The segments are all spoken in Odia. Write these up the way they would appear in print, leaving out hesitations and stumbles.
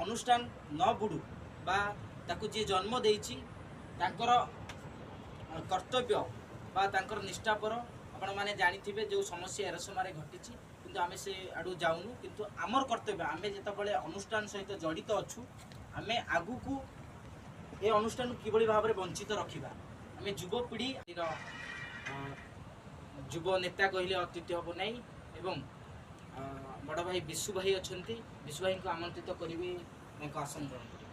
ଅନୁଷ୍ଠାନ ନ ବୁଡ଼ୁ ବା ତାକୁ ଯିଏ ଜନ୍ମ ଦେଇଛି ତାଙ୍କର କର୍ତ୍ତବ୍ୟ ବା ତାଙ୍କର ନିଷ୍ଠାପର ଆପଣମାନେ ଜାଣିଥିବେ ଯେଉଁ ସମସ୍ୟା ଏରସମାରେ ଘଟିଛି, କିନ୍ତୁ ଆମେ ସେ ଆଡ଼ୁ ଯାଉନୁ। କିନ୍ତୁ ଆମର କର୍ତ୍ତବ୍ୟ, ଆମେ ଯେତେବେଳେ ଅନୁଷ୍ଠାନ ସହିତ ଜଡ଼ିତ ଅଛୁ, ଆମେ ଆଗକୁ ଏ ଅନୁଷ୍ଠାନକୁ କିଭଳି ଭାବରେ ବଞ୍ଚିତ ରଖିବା। ଆମେ ଯୁବପିଢ଼ିର ଯୁବ ନେତା କହିଲେ ଅତ୍ୟୁକ୍ତି ହେବ ନାହିଁ। ଏବଂ ବଡ଼ ଭାଇ ବିଶୁ ଭାଇ ଅଛନ୍ତି, ବିଶୁ ଭାଇଙ୍କୁ ଆମନ୍ତ୍ରିତ କରିବି ତାଙ୍କ ଆସନ ଗ୍ରହଣ କରିବେ।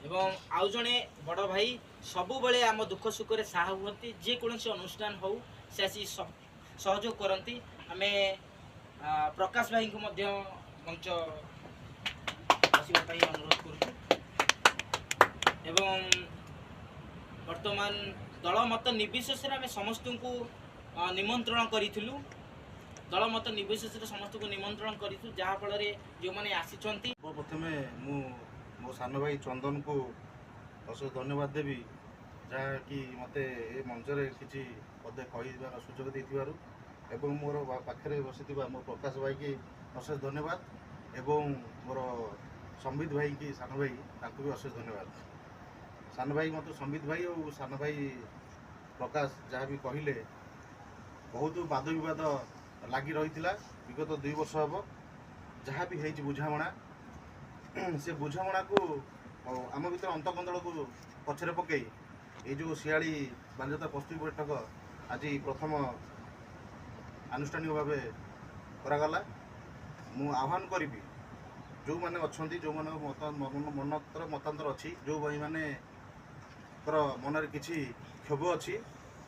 ଏବଂ ଆଉ ଜଣେ ବଡ଼ ଭାଇ ସବୁବେଳେ ଆମ ଦୁଃଖ ସୁଖରେ ସାହା ହୁଅନ୍ତି, ଯେକୌଣସି ଅନୁଷ୍ଠାନ ହେଉ ସେ ଆସି ସହଯୋଗ କରନ୍ତି। ଆମେ ପ୍ରକାଶ ଭାଇଙ୍କୁ ମଧ୍ୟ ମଞ୍ଚ ଆସିବା ପାଇଁ ଅନୁରୋଧ କରୁଛୁ। ଏବଂ ବର୍ତ୍ତମାନ ଦଳ ମତ ନିର୍ବିଶେଷରେ ଆମେ ସମସ୍ତଙ୍କୁ ନିମନ୍ତ୍ରଣ କରିଥିଲୁ, ଦଳ ମତ ନିର୍ବିଶେଷରେ ସମସ୍ତଙ୍କୁ ନିମନ୍ତ୍ରଣ କରିଥିଲୁ, ଯାହାଫଳରେ ଯେଉଁମାନେ ଆସିଛନ୍ତି। ପ୍ରଥମେ ମୁଁ ମୋ ସାନ ଭାଇ ଚନ୍ଦନକୁ ଅଶେଷ ଧନ୍ୟବାଦ ଦେବି, ଯାହାକି ମୋତେ ଏ ମଞ୍ଚରେ କିଛି ପଦେ କହିବାର ସୁଯୋଗ ଦେଇଥିବାରୁ, ଏବଂ ମୋର ପାଖରେ ବସିଥିବା ମୋ ପ୍ରକାଶ ଭାଇକି ଅଶେଷ ଧନ୍ୟବାଦ, ଏବଂ ମୋର ସମ୍ବିତ ଭାଇକି, ସାନ ଭାଇ, ତାଙ୍କୁ ବି ଅଶେଷ ଧନ୍ୟବାଦ। ସାନ ଭାଇ ମୋତେ ସମ୍ବିତ ଭାଇ ଆଉ ସାନ ଭାଇ ପ୍ରକାଶ ଯାହା ବି କହିଲେ, ବହୁତ ବାଦ ବିବାଦ ଲାଗି ରହିଥିଲା ବିଗତ 2 ବର୍ଷ ହେବ। ଯାହା ବି ହେଇଛି ବୁଝାମଣା, ସେ ବୁଝାମଣାକୁ ଆମ ଭିତରେ ଅନ୍ତକନ୍ଦଳକୁ ପଛରେ ପକାଇ ଏଇ ଯେଉଁ ଶିଆଳି ବାଲିଯାତ୍ରା ପ୍ରସ୍ତୁତି ବୈଠକ ଆଜି ପ୍ରଥମ ଆନୁଷ୍ଠାନିକ ଭାବେ କରାଗଲା। ମୁଁ ଆହ୍ୱାନ କରିବି ଯେଉଁମାନେ ଅଛନ୍ତି, ଯେଉଁମାନଙ୍କ ମନୋତ୍ତର ମତାନ୍ତର ଅଛି, ଯେଉଁ ଭାଇମାନଙ୍କର ମନରେ କିଛି କ୍ଷୋଭ ଅଛି,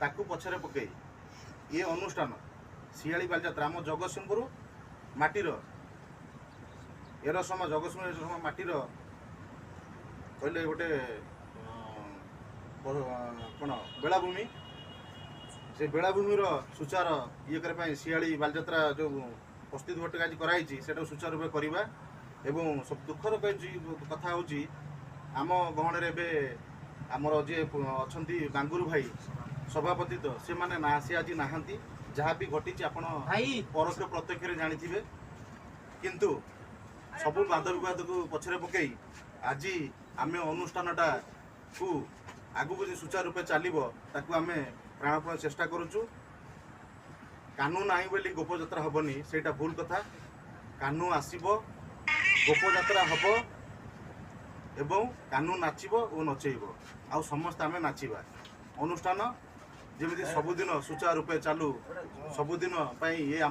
ତାକୁ ପଛରେ ପକାଇ ଏ ଅନୁଷ୍ଠାନ ଶିଆଳି ବାଲିଯାତ୍ରା ଆମ ଜଗତସିଂହପୁର ମାଟିର, ଏରସମା ଜଗତସିଂହପୁର ମାଟିର କହିଲେ ଗୋଟେ କ'ଣ ବେଳାଭୂମି, ସେ ବେଳାଭୂମିର ସୁଚାର ଇଏ କରିବା ପାଇଁ ଶିଆଳି ବାଲିଯାତ୍ରା ଯେଉଁ ପ୍ରସ୍ତୁତି ବୈଠକ ଆଜି କରାହେଇଛି, ସେଇଟାକୁ ସୁଚାରୁ ରୂପେ କରିବା। ଏବଂ ସବୁ ଦୁଃଖର କଥା ହେଉଛି, ଆମ ଗହଣରେ ଏବେ ଆମର ଯିଏ ଅଛନ୍ତି ବାଙ୍ଗୁରୁ ଭାଇ ସଭାପତି, ତ ସେମାନେ ନା ସେ ଆଜି ନାହାନ୍ତି। ଯାହା ବି ଘଟିଛି ଆପଣ ପରୋକ୍ଷ ପ୍ରତ୍ୟକ୍ଷରେ ଜାଣିଥିବେ। କିନ୍ତୁ ସବୁ ବାଦ ବିବାଦକୁ ପଛରେ ପକାଇ ଆଜି ଆମେ ଅନୁଷ୍ଠାନଟାକୁ ଆଗକୁ ଯେ ସୁଚାରୁ ରୂପେ ଚାଲିବ ତାକୁ ଆମେ ପ୍ରାଣପଣ ଚେଷ୍ଟା କରୁଛୁ। କାନୁ ନାହିଁ ବୋଲି ଗୋପଯାତ୍ରା ହେବନି, ସେଇଟା ଭୁଲ କଥା। କାନୁ ଆସିବ, ଗୋପଯାତ୍ରା ହେବ ଏବଂ କାନୁ ନାଚିବ ଓ ନଚେଇବ, ଆଉ ସମସ୍ତେ ଆମେ ନାଚିବା। ଅନୁଷ୍ଠାନ ଯେମିତି ସବୁଦିନ ସୁଚାରୁ ରୂପେ ଚାଲୁ, ସବୁଦିନ ପାଇଁ ଏ